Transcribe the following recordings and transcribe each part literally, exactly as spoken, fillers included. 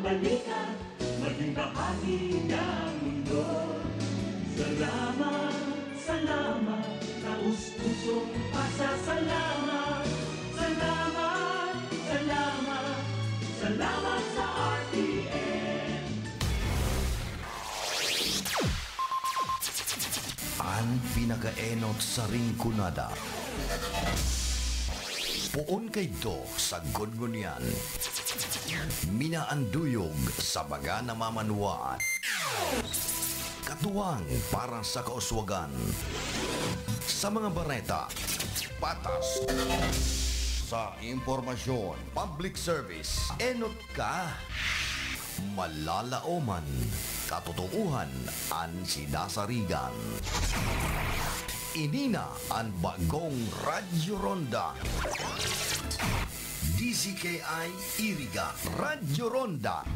Balikan, maging bahagi ng mundo. Salamat, salamat, taus-pusong pasasalamat. Salamat, salamat, salamat sa R T N. An pinakaenot sa Rinconada. Poon kaidto sa Gungunyan. Minaanduyog sa mga namamanwaan. Katuwang para sa kauswagan. Sa mga bareta, patas. Sa impormasyon, public service, enot ka. Malalaoman, katotoohan an sinasarigan. Ini na an bagong Radyo Ronda. D Z K I Iriga, Radyo Ronda.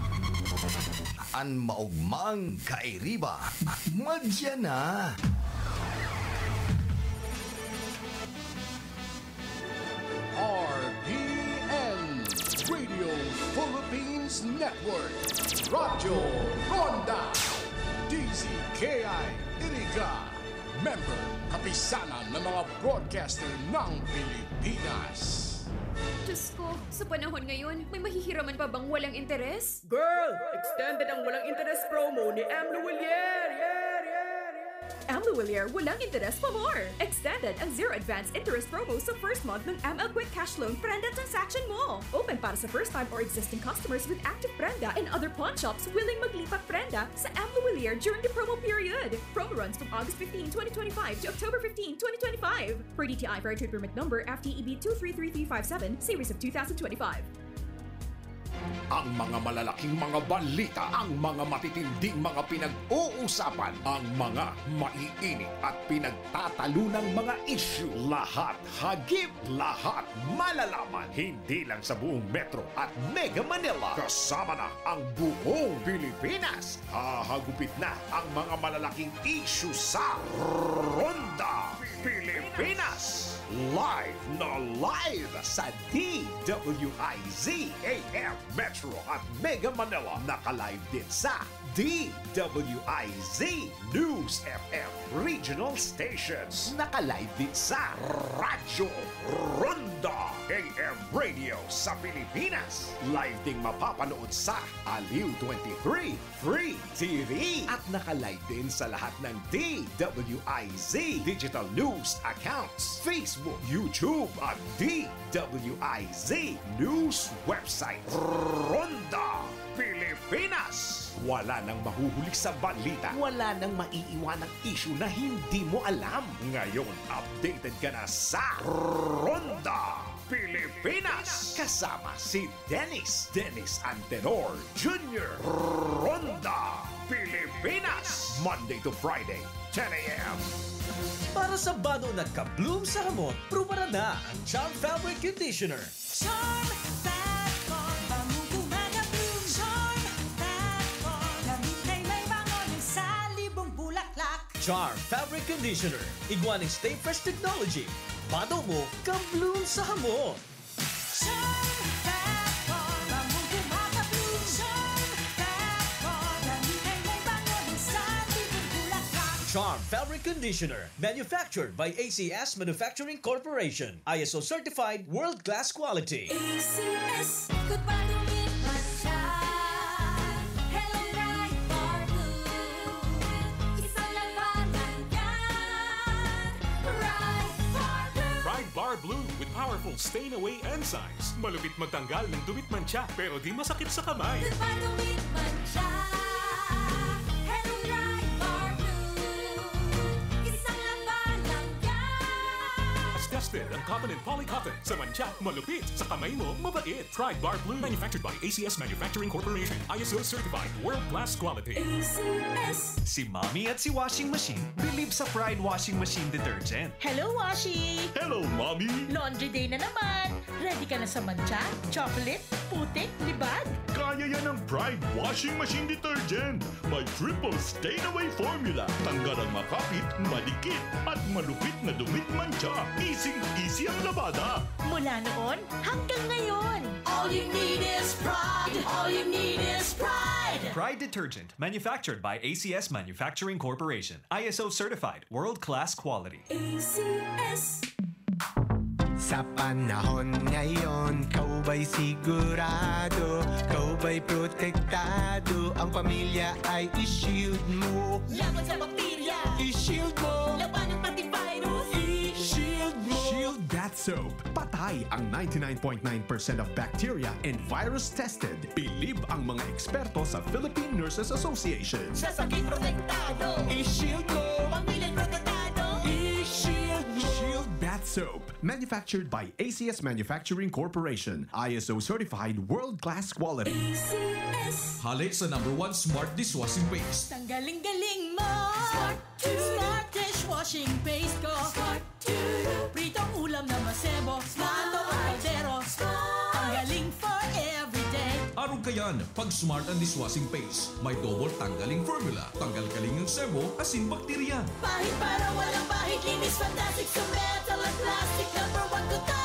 An maogmang kairiba, madya na. R P N, Radio Philippines Network, Radyo Ronda, D Z K I Iriga, member, kapisanan ng mga broadcaster ng Pilipinas. Diyos ko, sa panahon ngayon, may mahihiraman pa bang walang interes? Girl, extended ang walang interes promo ni M. Luwilier! Yeah, yeah, yeah! M. Luwilier, walang interes pa more! Extended ang zero advance interest promo sa first month ng M L Quick Cash Loan Prenda transaction mo! Open para sa first time or existing customers with active Prenda and other pawn shops willing maglipat Prenda sa M. Luwilier during the promo period. Promo runs from August fifteen, twenty twenty-five to October fifteen, twenty twenty-five. Per D T I Fair Trade Permit Number F T E B two three three three five seven, Series of two thousand twenty-five. Ang mga malalaking mga balita, ang mga matitinding mga pinag-uusapan, ang mga maiinit at pinagtatalunang mga isyu, lahat, hagip, lahat, malalaman, hindi lang sa buong Metro at Mega Manila, kasama na ang buong Pilipinas. Hahagupit na ang mga malalaking isyu sa Ronda Pilipinas. Live na live sa D W I Z A M Metro at Mega Manila. Naka-live din sa D W I Z News F M Regional Stations. Naka-live din sa Radyo Ronda A M Radio sa Pilipinas. Live ding mapapanood sa Aliw twenty-three Free T V. At naka-live din sa lahat ng D W I Z Digital News accounts, Facebook, YouTube, at D W I Z News website. Ronda Pilipinas. Wala nang mahuhuli sa balita. Wala nang maiiwanang isyu na hindi mo alam. Ngayon, updated ka na sa Ronda Pilipinas. Kasama si Dennis, Dennis Antenor Junior. Ronda Pilipinas. Monday to Friday, ten a.m. Para sa banon at ka-bloom sa hamot, prubaran na ang Charm Fabric Conditioner. Charm Fat Bond, bangong gumagabloom. Charm Fat Bond, damit ay may bango ng salibong bulaklak. Charm Fabric Conditioner, igwa ning Stay Fresh Technology. Bato mo, ka-bloom sa hamot. Charm Fat Bond, bangong gumagabloom. Charm Fat Bond, damit ay may bango ng salibong bulaklak. Charm Fabric Conditioner, manufactured by A C S Manufacturing Corporation. I S O certified, world-class quality. A C S, good pa dumit man siya. Hello, Pride Bar Blue. Isang labanan yan. Pride Bar Blue. Pride Bar Blue with powerful stain away enzymes. Malupit magtanggal ng dumit mantsa, pero di masakit sa kamay. Good pa dumit man siya. Hello, Pride Bar Blue. Isang labanan yan. Tested ang cotton and poly cotton. Sa mantsa, malupit. Sa kamay mo, mabait. Pride Bar Blue. Manufactured by A C S Manufacturing Corporation. I S O certified. World class quality. A C S. Si Mommy at si Washing Machine believe sa Pride Washing Machine Detergent. Hello, Washi! Hello, Mommy! Laundry day na naman! Ready ka na sa mantsa, chocolate, putik, libag? Kaya yan ng Pride Washing Machine Detergent! May triple stain away formula. Tanggal ang makapit, madikit, at malupit na dumit mantsa. Easing Easy ang labada. Mula noon hanggang ngayon. All you need is pride. All you need is pride. Pride detergent, manufactured by A C S Manufacturing Corporation. I S O certified, world-class quality. A C S. Sa panahon ngayon, kau ba'y sigurado? Kau ba'y protektado? Ang pamilya ay i-shield mo. Laban sa bakterya. I-shield mo. Labanan pati virus. I-shield mo. Shield Bath Soap. Patay ang ninety-nine point nine percent of bacteria and virus tested. Bilib ang mga eksperto sa Philippine Nurses Association. Sa sakit protektado. I-shield mo. Pamilya protektado. I-shield mo. Shield Bath Soap. Manufactured by A C S Manufacturing Corporation. I S O certified world-class quality. A C S. Hale sa number one smart dishwashing paste. Tanggaling galing mo. Smart to. Smart dishwashing paste ko. Smart to. Pritong ulam na masebo. Smart o kaldero. Smart. Tanggaling for everyday. Arog kayan, pag smart ang dishwashing paste. May double tanggaling formula. Tanggal kaling ang sebo, asin bakterya. Pahid para walang bahid. Linis fantastic sa metal at plastic. Number one ko to.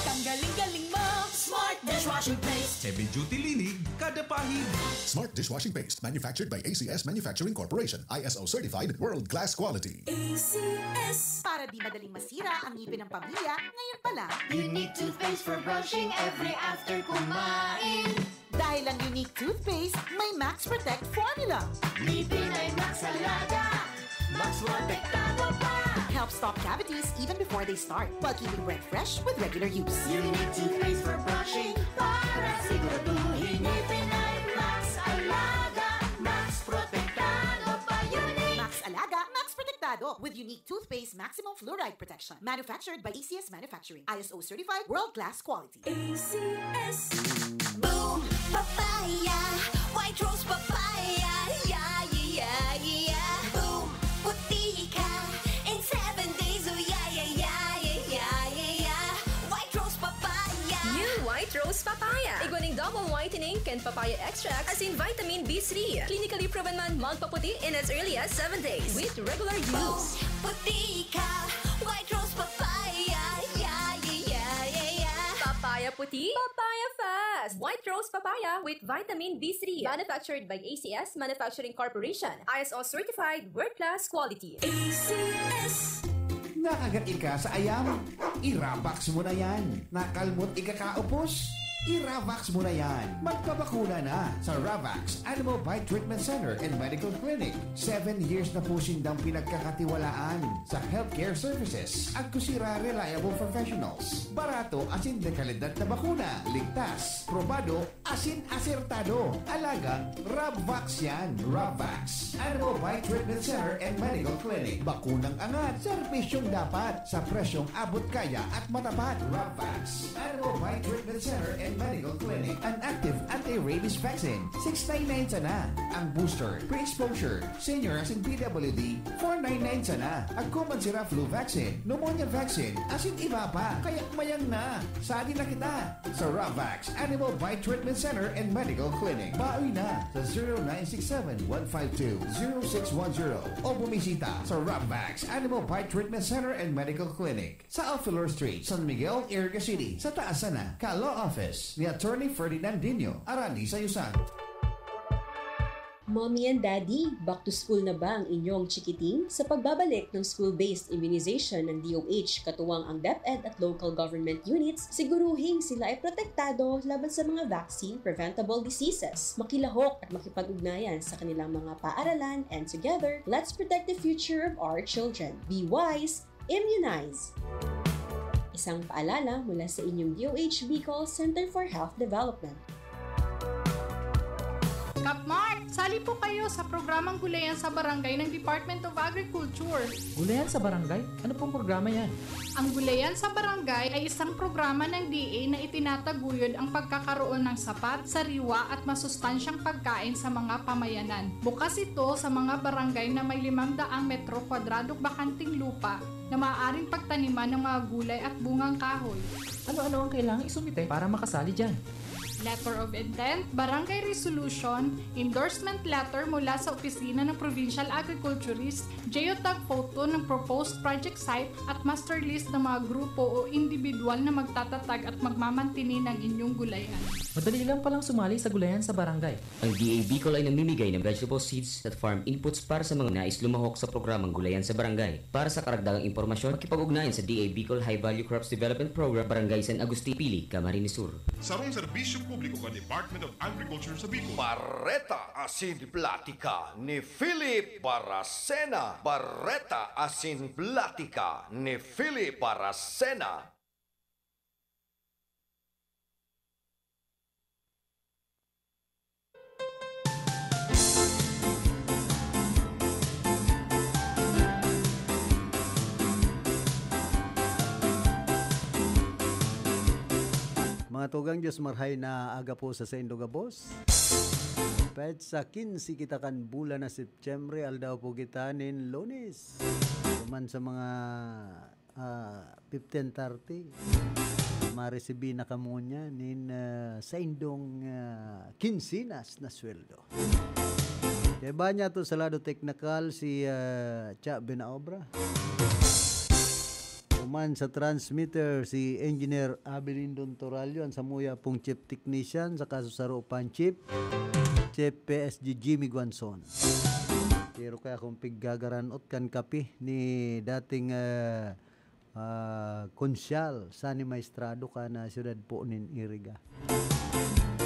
Tanggaling galing mo. Smart dishwashing paste. Heavy duty linig, kada pahid. Smart dishwashing paste manufactured by A C S Manufacturing Corporation, I S O certified, world class quality. A C S. Para di madaling masira ang ngipin ng pamilya, ngayon pa lang. Unique toothpaste for brushing every after kumain. Dahil ang Unique Toothpaste may Max Protect Formula. Ngipin ay Max Alaga. Max Protektado pa. Helps stop cavities even before they start, while keeping breath fresh with regular use. Unique toothpaste for brushing para siguraduhin ngipin ay Max Alaga. Max Protektado pa. Unique. Max Alaga, Max Protektado with Unique Toothpaste Maximum Fluoride Protection. Manufactured by A C S Manufacturing. I S O certified, world-class quality. A C S. Boom! Papaya! White Rose Papaya! Yeah, yeah, yeah, yeah! Boom! Puti ka! In seven days, oh yeah, yeah, yeah, yeah, yeah, yeah, yeah! White Rose Papaya! New White Rose Papaya. Igwa ning double whitening kan papaya extract asin vitamin B three. Clinically proven man magpaputi in as early as seven days with regular use. Puti ka! White Rose Papaya! Yeah, yeah, yeah, yeah, yeah! Papaya puti, papaya fast. White Rose Papaya with vitamin B three. Manufactured by A C S Manufacturing Corporation. I S O certified, world-class quality. A C S. Nakagat ika sa ayam? I-Ravax mo na yan. Nakalmot ika kaupos? I-Ravax mo na yan. Magpabakuna na sa Ravax Animal Bite Treatment Center and Medical Clinic. Seven years na po sindang pinagkakatiwalaan sa healthcare services. Agko sira reliable professionals. Barato asin de kalidad na bakuna. Ligtas, probado, asin asertado. Alagang Rabvax yan. Rabvax. Animal Bite Treatment Center and Medical Clinic. Bakunang angat, serbisyong dapat, sa presyong abot kaya at matapat. Rabvax. Animal Bite Treatment Center and Medical Clinic. An active anti-rabies vaccine, six nine nine sana. Ang booster, pre-exposure, senior asin P W D, four nine nine sana. Agko man sira flu vaccine, pneumonia vaccine, asin iba pa. Kaya mayang na. Sadi na kita sa Ravax Animal Bite Treatment Center and Medical Clinic. Baoy na sa zero nine six seven one five two zero six one zero o bumisita sa Ravax Animal Bite Treatment Center and Medical Clinic sa Alfilor Street, San Miguel, Iriga City, sa taas sana ka Law Office ni Attorney Ferdinand Dino, Arani Sayusan. Mommy and Daddy, back to school na ba ang inyong chikiting? Sa pagbabalik ng school-based immunization ng D O H, katuwang ang DepEd at local government units, siguruhing sila ay protektado laban sa mga vaccine-preventable diseases. Makilahok at makipag-ugnayan sa kanilang mga paaralan, and together, let's protect the future of our children. Be wise, immunize! Isang paalala mula sa inyong D O H Bicol Center for Health Development. Kapmart, sali po kayo sa programang Gulayan sa Barangay ng Department of Agriculture. Gulayan sa Barangay? Ano pong programa yan? Ang Gulayan sa Barangay ay isang programa ng D A na itinataguyod ang pagkakaroon ng sapat, sariwa at masustansyang pagkain sa mga pamayanan. Bukas ito sa mga barangay na may limang daang metro kwadradong bakanteng lupa na maaaring pagtaniman ng mga gulay at bungang kahoy. Ano-ano ang kailangang isumite para makasali dyan? Letter of intent, barangay resolution, endorsement letter mula sa opisina ng Provincial Agriculturist, geotag photo ng proposed project site at master list ng mga grupo o individual na magtatatag at magmamantini ng inyong gulayan. Madali lang palang sumali sa gulayan sa barangay. Ang D A Bicol ay namimigay ng vegetable seeds at farm inputs para sa mga nais lumahok sa programang gulayan sa barangay. Para sa karagdagang impormasyon, makipag-ugnayan sa D A Bicol High Value Crops Development Program, Barangay San Agustin, Pili, Camarines Sur. Sarong serbisyo publiko kan Department of Agriculture sa Bicol. Bareta asin Platika ni Philip Baracena. Bareta asin Platika ni Philip Baracena. Mga tugang, Diyos marhay na aga po sa saindo gabos. Petsa quince kita kan bulan na Setyembre, aldaw po kita nin Lunes. Duman sa mga ah, fifteen thirty. Maresibi na kamo niya nin, ah, saindong, ah, kinsinas na sweldo. Kaya ba niya to sa lado teknikal si, ah, Cha Benaobra? Uman sa transmitter si Engineer Abelindon Torallo, ang samuya pong chief technician, sa kaso saro pan chief, Chief P S G Jimmy Guanzon. Pero kaya kung piggagaranot kan kape ni dating, ah, ah, Konsyal Sani Maestrado kan, ah, siyudad po nin Iriga.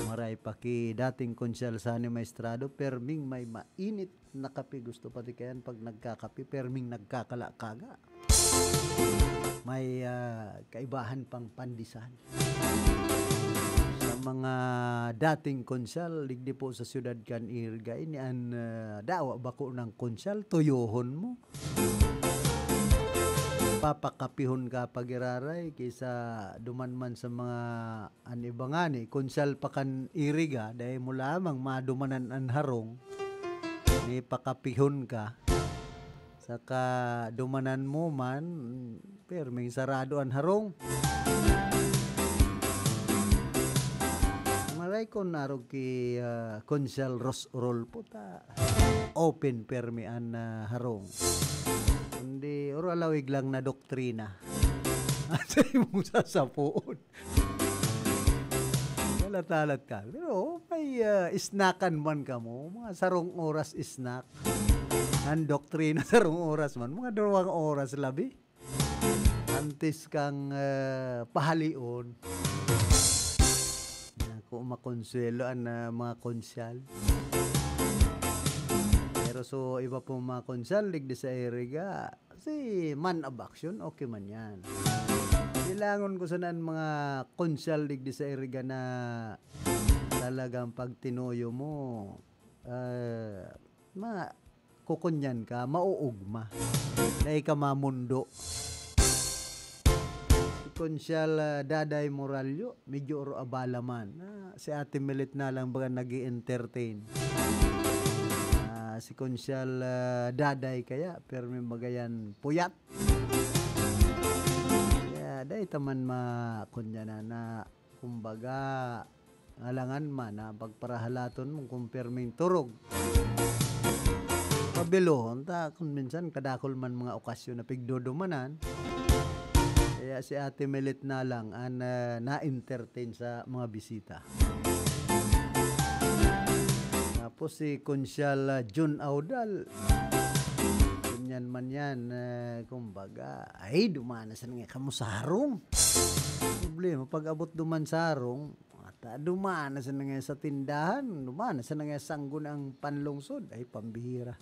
Maray pa ki dating Konsyal Sani Maestrado, perming may mainit na kape. Gusto pati kayan pag nagkakape, perming nagkakalakaga. May, ah, kaibahan pang pandesal. Sa mga dating Konsyal, digdi po sa siyudad kan Iriga, ini an, ah, dawa bako ng Konsyal, tuyohon mo. Papakapihon ka pa giraray, kaysa duman man sa mga, an iba ngani, Konsyal pa kan Iriga, dai mo lamang madumanan an harong, ni pakapihon ka. Saka dumanan mo man, perming sarado an harong. Maray kun arog ki, ah, Konsyal Ros Orolpo ta open permi an, ah, harong. Kundi, or alawig lang na doktrina. At sa imong sasapoon. Lalat-lalat ka. Pero may, ah, snackan man kamo. Mga sarong oras snack. Ang doktrina, sarong oras man. Mga dalawang oras labi. Antes kang, ah, pahalion. Naku, makonsuelo an, ah, mga konsyal. Pero so, iba pong mga konsyal, digdi sa Iriga, si man of action, okay man yan. Kailangan ko sana ang mga konsyal digdi sa Iriga na talagang pag tinuyo mo, ah, ma-, kukunyan ka, mauugma. Dai ka mamundo. Si Konsyal, ah, Daday Morallo, medyo oro abala man. Ah, si Ate Melit na lang baga nag-i-entertain. Ah, si Konsyal, ah, Daday kaya, pero may magayan puyat. Kaya, dai ta man ma-, kunya na, na, kumbaga, alangan man na pagparahalaton mo kung pirming turog. Pabilohon ta, kung minsan kadakol man mga okasyon na pigdudumanan. Kaya si Ate Melit na lang ang, ah, na-entertain sa mga bisita. Tapos si Konsyal, ah, Jun Audal. Ganyan man yan, ah, kumbaga, ay, dumana sa nga kamo sa harong. Problema, pag abot duman sa harong, ata, dumana sa nga sa tindahan, dumana sa nga sanggo ng panlungsod. Ay, pambihira.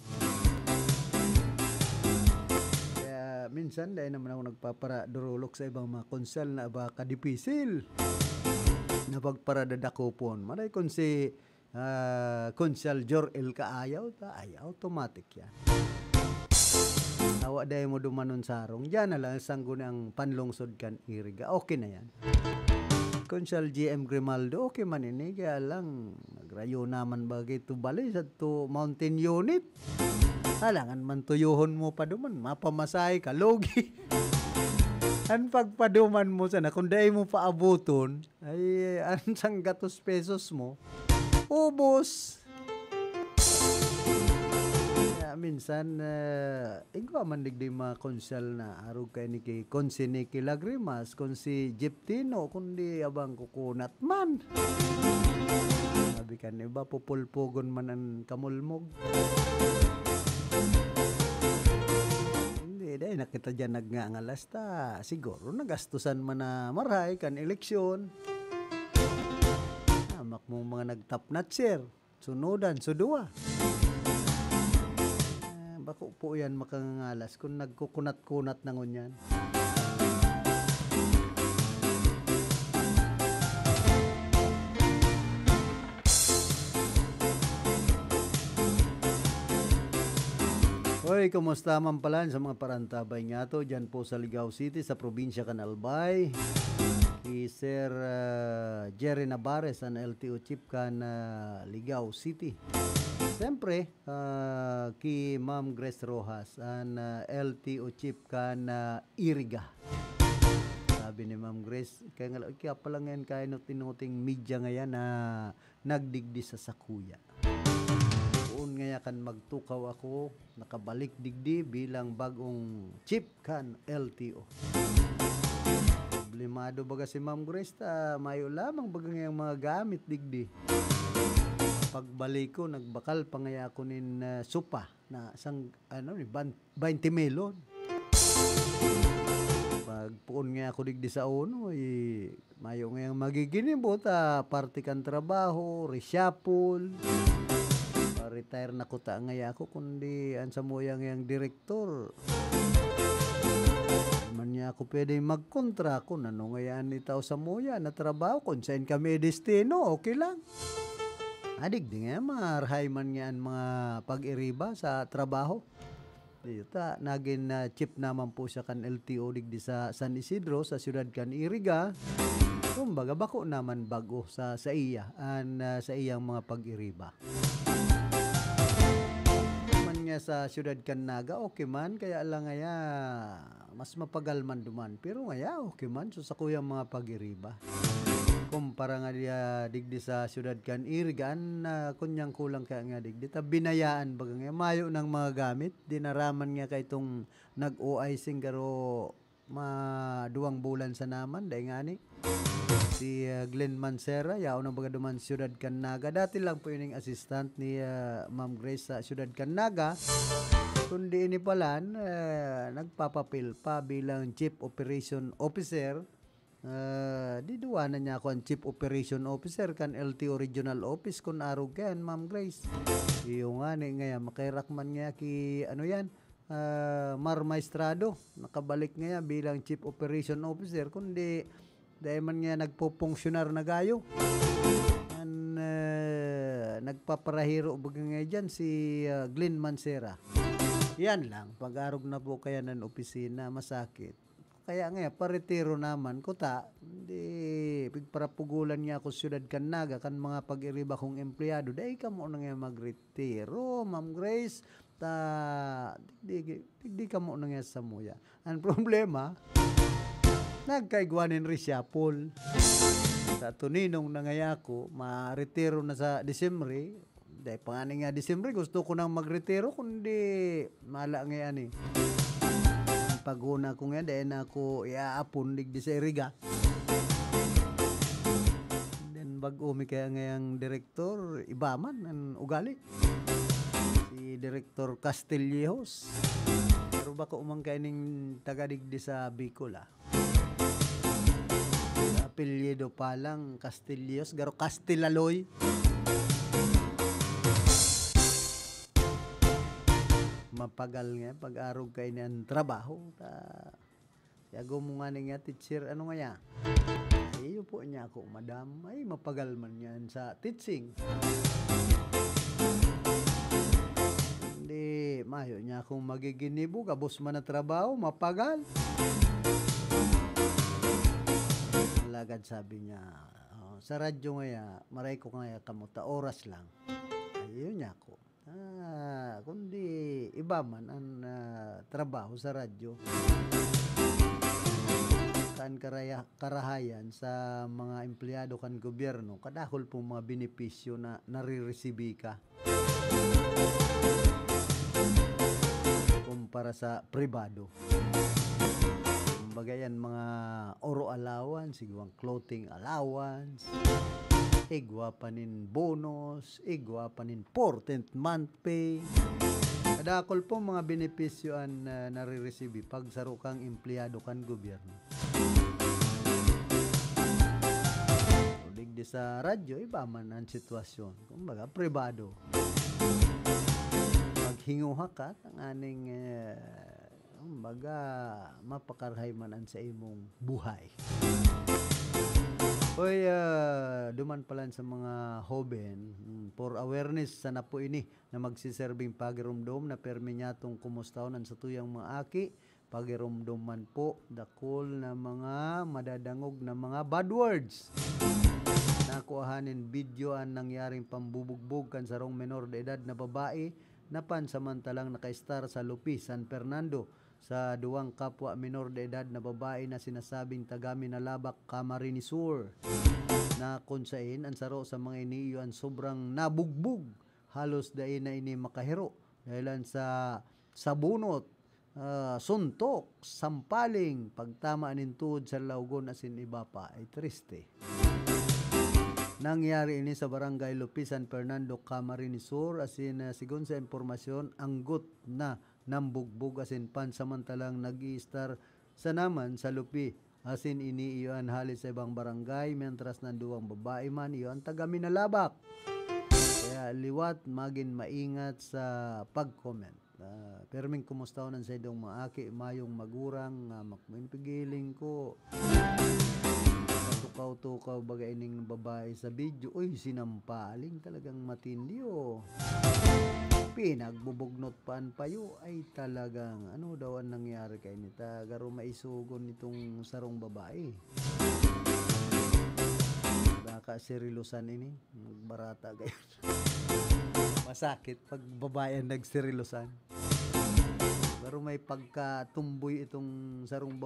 Kaya minsan, dahil naman ako nagpaparadurulok sa ibang mga konsyal na baka dipisil na pagparadadakopon. Maray kung si, ah, Konsyal Jor-El Kaayaw, ta, ay, automatic yan. Awa dahil mo dumanon sa harong, diyan na lang sanggo na ang panlungsod kan Iriga. Okay na yan. Konsyal G M Grimaldo, okay man ini, kaya lang, nagrayo naman bagay to bali sa to mountain unit. Alangan man tuyohon mo pa duman, mapamasahe ka, logi. An pagpaduman mo sana, kung dai mo paaboton, ay, an sanggatos pesos mo, ubos. Kaya minsan, eh, igwa man digdi mga konsyal na arog kay ni ki-, kon si Nicky Lagrimas, kon si Jeff Tino, kundi abang kukunat man. Sabi kan iba, pupulpugon man an kamulmog. Hindi, dai na kita diyan nagngangalas ta. Siguro nagastusan man na marahay kan eleksyon. Hamak mong mga nagtapnatser. Sunodan, suduwa. Ah, bako po yan makangangalas kung nagkukunat-kunat na ngunyan. Hoy, kumusta man pala sa mga parantabay nga to dyan po sa Ligao City, sa probinsya kan Albay? Ki Sir, ah, Jerry Navarez, an L T O chief kan, ah, Ligao City. Siyempre, ah, ki Ma'am Grace Rojas, an, ah, L T O chief kan, ah, Iriga. Sabi ni Ma'am Grace, kaya nga, kaya pala ngayon kainot-inoting media ngayon na nagdigdi sa sakuya. Poon ngaya kan magtukaw ako, nakabalik digdi bilang bag-ong chief kan L T O. Problemado baga si Ma'am Grace ta mayo lamang baga ngayang mga gamit digdi. Pagbalik ko, nagbakal pa ngaya ako nin, ah, sopa na sang, ano, ni ban-, baynte milyon. Pagpoon nga ako digdi sa uno, eh, mayo ngayang magiginibo ta parte kan trabaho, reshuffle. Pa-retire na kuta ngaya ako, kundi an samuya ngayang direktor. Di man niya ako pwedeng magkontra kun ano ngayaan itao samuya na trabaho, kun saen kami destino, okay lang. Adigdi nga, marahay man nga an mga pag-iriba sa trabaho. Dito ta, nagin, ah, chief naman po siya kan L T O digdi sa San Isidro, sa siyudad kan Iriga. Kumbaga, bako naman bag-o sa, sa iya, an, ah, sa iyang mga pag-iriba. Man nga sa siyudad kan Naga, okay man, kaya lang ngaya, mas mapagal man duman. Pero ngaya, okay man, so sakuyang mga pag-iriba. Kumpara nga diya, digdi sa siyudad kan Iriga, an, ah, kunyang kulang kaya nga digdi, ta binayaan baga nga, mayo nang mga gamit, dinaraman nga kay itong nag-O I C garo maduwang bulan sa naman, dai ngani. Si, ah, Glenn Mancera, yaon na baga duman siyudad kan Naga. Dati lang po ining assistant ni, ah, Ma'am Grace sa siyudad kan Naga. Kundi ini palan, eh, nagpapapil pa bilang Chief Operation Officer. Ah, diduwanan niya ako an Chief Operation Officer kan L T O Regional Office kun arog kayan, Ma'am Grace. Iyo ngani ngaya, makairak man ngaya ki, ano yan, ah, Mar Maestrado. Nakabalik ngaya bilang Chief Operation Officer, kundi dai man ngaya nagpopunksyonar na gayo. An, ah, nagpaparahiro baga ngaya diyan si, ah, Glenn Mancera. Yan lang, pag-arog na po kaya ng opisina, masakit. Kaya nga, paretiro naman ko ta, di pigparapugulan niya ako siyudad kan Naga, kan mga pag-iriba kong empleyado, dai kamo na nga magretiro, Ma'am Grace, ta, di, di, di kamo na nga samuya. Ang problema, nagkaigwa nin reshuffle. Sa tuninong na ngaya ako, maretiro na sa Disyembre, dai pa ngani nga Disyembre, gusto ko nang magretiro, kundi mala nga yan eh. Pag-una ko nga, dai na ako iaapon digdi sa Iriga. Then, bag-o mi kaya ngayang direktor, iba man ang ugali. Si Direktor Castillejos. Pero bako man kaya ning taga digdi sa Bicol, ah. Apelyido pa lang, Castillejos, garo Castilaloy. Mapagal nga, pag-arog kaini an trabaho. Ta, yago mo nga nga teacher, ano nga ya? Ay, iyo po niya ako, madam. Ay, mapagal man yan sa teaching. Hindi, mayo niya akong magiginibo, gabos man na trabaho, mapagal. Alagad sabi niya, "Oh, sa radyo ngaya, maray ko ngaya kamuta, oras lang." Ayun niya ako. Ah, kundi iba man ang, ah, trabaho sa radyo. Ang karaya-, karahayan sa mga empleyado kan gobyerno, kadakol pong mga benepisyo na nariresibi ka kumpara sa pribado. Kumbaga yan, mga oro allowance, igwang clothing allowance, igwa pa nin bonus, igwa pa nin fourteenth month pay. Kadakol po mga benepisyo an, ah, nariresibi pag saro kang empleyado kan gobyerno. O digdi sa radyo, iba man ang sitwasyon. Kumbaga, pribado. Maghinguha ka, tanganing, eh, kumbaga, mapakarahay man an sa imong buhay. Oy, ah, duman palan sa mga hoben, mm, for awareness sana po ini na magsiserbing pagiromdom na permi niyatong kumustahon an satuyang mga aki, pagiromdom man po, dakul na mga madadangog na mga bad words. Nakuahan nin video an nangyaring pambubugbog kan sarong menor de edad na babae na pansamantalang nakaestar sa Lupi, San Fernando, sa duwang kapwa menor de edad na babae na sinasabing taga Minalabac, Camarines Sur, na kun sain an saro sa mga ini iyo an sobrang nabugbog, halos dai na ini makahiro dahilan sa sabunot, ah, suntok, sampaling, pagtama nin tuhod sa lawgon asin iba pa. Ay triste. Nangyari ini sa Barangay Lupi, San Fernando, Camarines Sur, asin, ah, sigon sa impormasyon, anggot na nambugbog asin pansamantalang nag-iistar sa naman sa Lupi, asin ini iyo an hali sa ibang barangay, mientras na an duwang babae man iyo an taga Minalabac. Kaya liwat magin maingat sa pag-comment. Ah, perming kumustahon an saindong mga aki, mayong magurang, ah, mak-, pigiling ko. Tukaw-tukaw baga ining babae sa video. Uy, sinampaling talagang matindi, oh. Pinagbubugnot pa an payo. Ay, talagang ano daw an nangyari kaini ta? Garo maisogon nitong sarong babae. Baka serilosan ini. Magbarata gayon. Masakit pag babae ang nagserilosan. Pero may pagkatumboy itong sarong